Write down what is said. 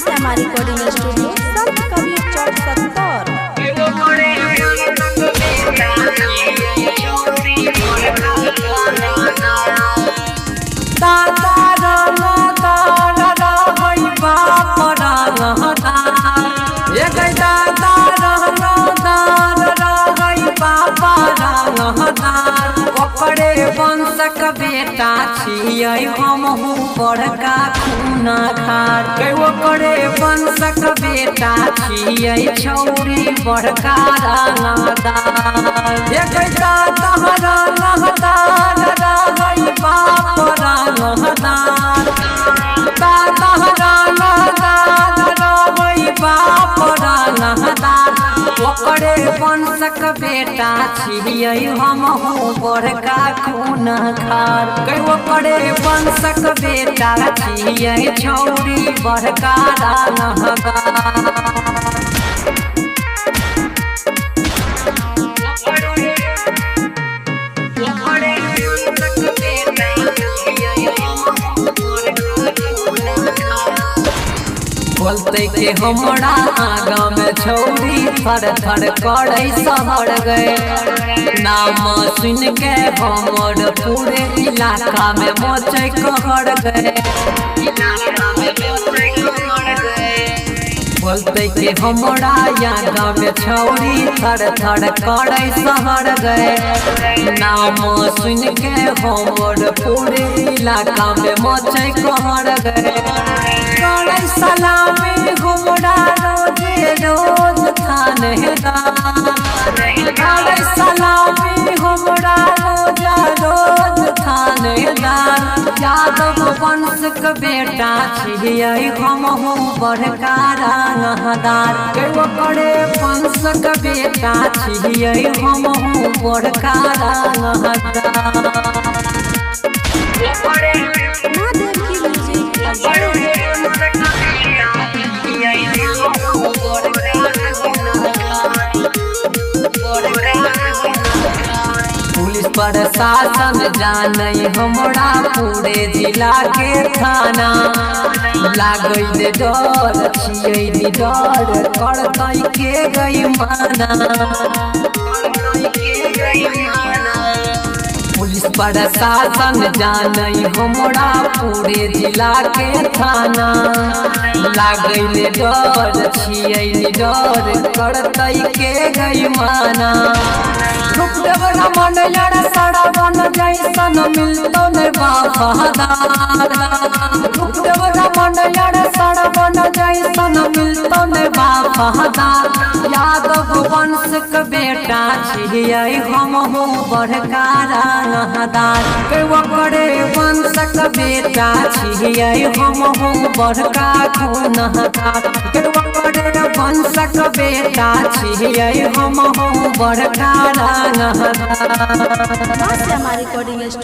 Shyama recording studio, संत कबीर चौक, सत्तर। दादा रंगदार रहै बाप रंगदार, ए गै दादा रंगदार रहै बाप रंगदार। ओकरे वंशक बेटा छियै हमहू बड़का खूना खार। गै ओकरे वंशक बेटा छियै छौरी बड़का रंगदार। ए गै दादा रंगदार रहै बाप रंगदार, दादा रंगदार रहै बाप रंगदार। ओकरे वंशक बेटा छियै हमहू बड़का खून खार। गै ओकरे वंशक बेटा छियै छौरी बड़का रंगदार। बोलते के हमरा आगा में छौरी थर थर करे सहर गए। नाम सुन के हमर पूरे इलाका में मचे कहर गए। बोलते के हमरा आगा में छौरी थर थर करे सहर गए। नाम सुन के हमर पूरे इलाका में मचे कहर गए। करे सलामी हमरा रोजे रोज थानेदार, करे सलामी हमरा रोजा रोज थानेदार। यादव वंशक बेटा छियै हमहू बड़का रंगदार। गै ओकरे वंशक बेटा छियै हमहू बड़का रंगदार। माँ देवकी म्यूजिक प्रेजेंट। पुलिस प्रशासन जानै हमरा पूरे जिला के थाना। लागै ने डर छियै निडर करतै के गई माना। पुलिस प्रशासन जानै हमरा पूरे जिला के थाना। लागै ने डर छियै निडर करतै के गई माना। सुखदेव रमन यार सड़वन जैसन मिलतो ने बाफादार। सुखदेव रमन यार सड़वन जैसन मिलतो ने बाफादार। यादव वंशक बेटा छियै हमहू बड़का रंगदार। गै ओकरे वंशक बेटा छियै हमहू बड़का खूनदार। गै ओकरे वंशक बेटा छियै हमहू बड़का रंगदार। माँ श्यामा रिकॉर्डिंग स्टूडियो।